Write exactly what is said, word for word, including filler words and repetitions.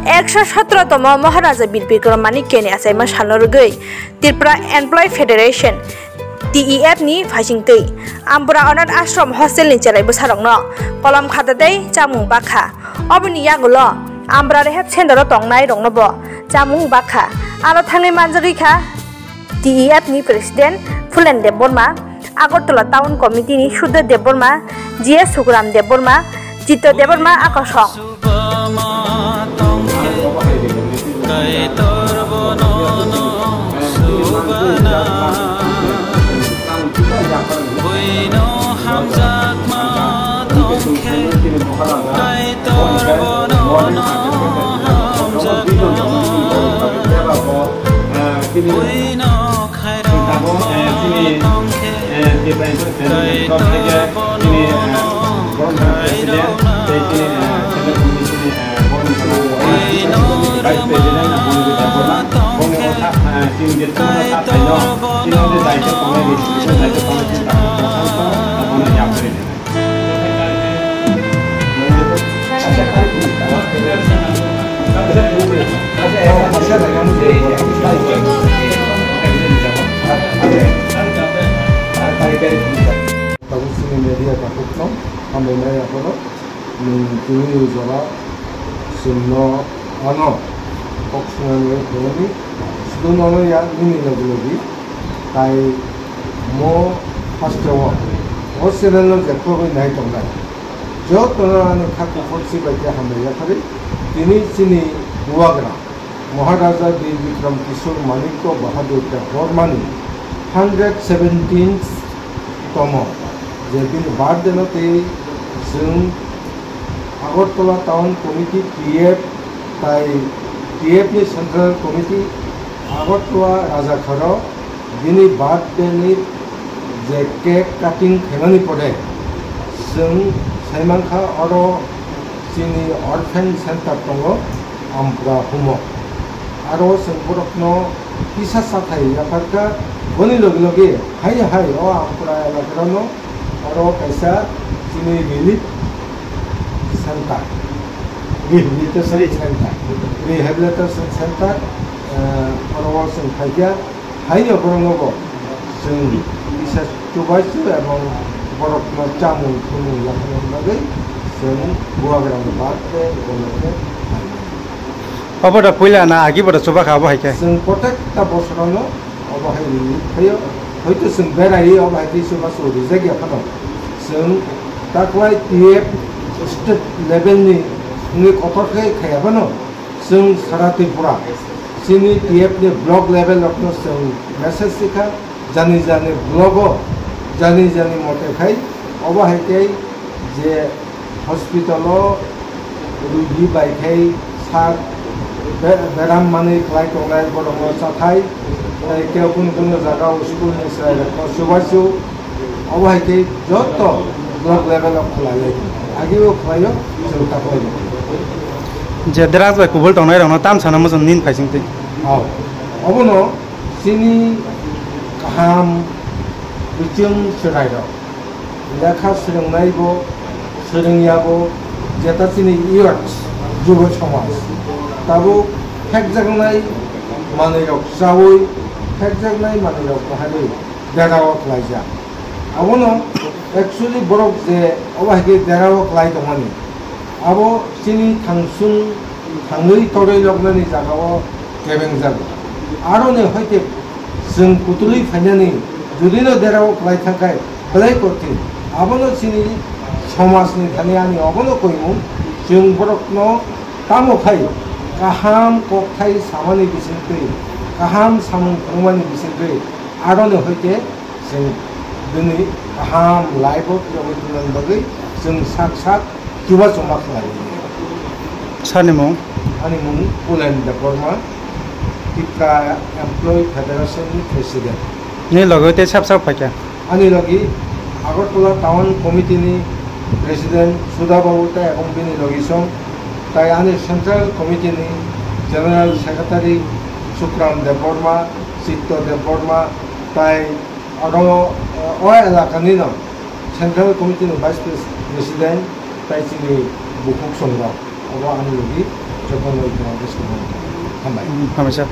Ekso sotro tomo Maharaja Bir Bikram Manikya ni achaima salno rwgwi Tripura Employee Federation, T E F ni phaisingtwi Ambura Anath Ashram hostel ni cherai bwsarokno kolom khata tei chamung bakha. Oboni yagulo Ambura Rehab Center o tongnai rokno bo chamung bakha. Aro thangwi manjagwi kha T E F ni President Phulen Debbarma, Agartala Town Committee ni Sudhir Debbarma, G S Sukuram Debbarma, Chitto Debbarma akosong. Tabuk, eh, chini, eh, Tripura Employee Federation ni torof theke chini, eh, borom jora president tei chini, eh, central committee ni, eh, borom jora vice president, eh, Bongi Debbarma, bongni o sa, eh, chini je chini sa phaino, chini je daityo tongnai, chini daityo tongnai, chini daityo tongnai, abono yapri. Tabuk chini media takhukno hambai nai aphano, nwng tini jora chwngno ano kok swngnani phunukni, swngnono ya nini logi logi, tai mo hasteo o channel no jephru bai nai tongnai jotono ani kha kuphur si bai khe hambai yaphari. Tini chini bubagra Maharaja Bir Bikram Kishore Manikya Bahadur Debbarmani hundred seventeenth tomo je bini birthday no tei chwng Agartala Town Committee, T F, tai T F ni Central Committee Agartala Rajakharo bini birthday ni je cake cutting khaimani pore chwng saimankha oro chini orphan center tongo, Ampura humo. Aro chwng borokno kisa chathai yapharkha, boni logi logi hai hai o Ampura elakarano oro kaisa chini relief center, rehabilitation center, rehabilitation center, eh, oro o chwng phaikha. Haino borokno bo chwng kisa chubachu ebong borokno chamung thumung yapharna bagwi chwng bubagrano birthday bono khe phaimani. Obo da puila na agi bo da chubakha abo hai khe? Chwng protekta bosorono obo hai rwwi phaio. Hoito chwng beraiwi obo hai khe chubachu rijak ya phano, chwng taklai T F state level ni wngwi kotor khe khaiya phano, chwng sara Tripura chini T F ni block level rokno chwng message rikha, jani jani block o jani jani mote khai obo hai khe je hospital o rugi bai khai sak be-, beram manwi khlai tongnai borokno chathai, tei kebo kunu kunu jaga o school ni chwrai rokno chubachu. Obo hai khe joto block level o khlai lai. Agi o khlai o, chwng ta khlai o. Je drugs bai kubul tongnai rokno tam sana muchung nin phaising twi. Oh. Obono chini kaham bichwng chwrai rok. Lekha swrwngnai bo, swrwngya bo, jeta chini youth, jubo somaj. Tabuk phekjaknai manwi rok chawi, phekjaknai manwi rok bahawi. Derao khlaijak. Abono actually borok je obo hai khe derao khlai tongmani, abo chini thangsung thangwi torwi loknani jagao kebengjago. Aroni hoite chwng kutulwi phainani judino derao khlai thangkhai belai kothin. Abono chini somajni thani ani obono koimung, chwng borokno tamo khai kaham kokthai samani bisingtwi, kaham samung phunukmani bisingtwi, aroni hoite chwng bini kaham life-o phirogwi tongna bagwi chwng sak sak chubachu ma khlai. Sani mung? Ani mung Pulen Debbarma, Tipra Employee Federation ni President. Ni loge tei sab sab phaikha? Ani logi Agartala Town Committee ni President Sudha Babu tei ebong bini logi song, tai ani Central Committee ni General Secretary Sukram Debbarma, Chitto Debbarma, tai oro, eh, o elakani no Central Committee ni Vice Pres-, President tai chini bukhuk songrok obo ani logi Jotono Congress ni hambai. Hambai sir.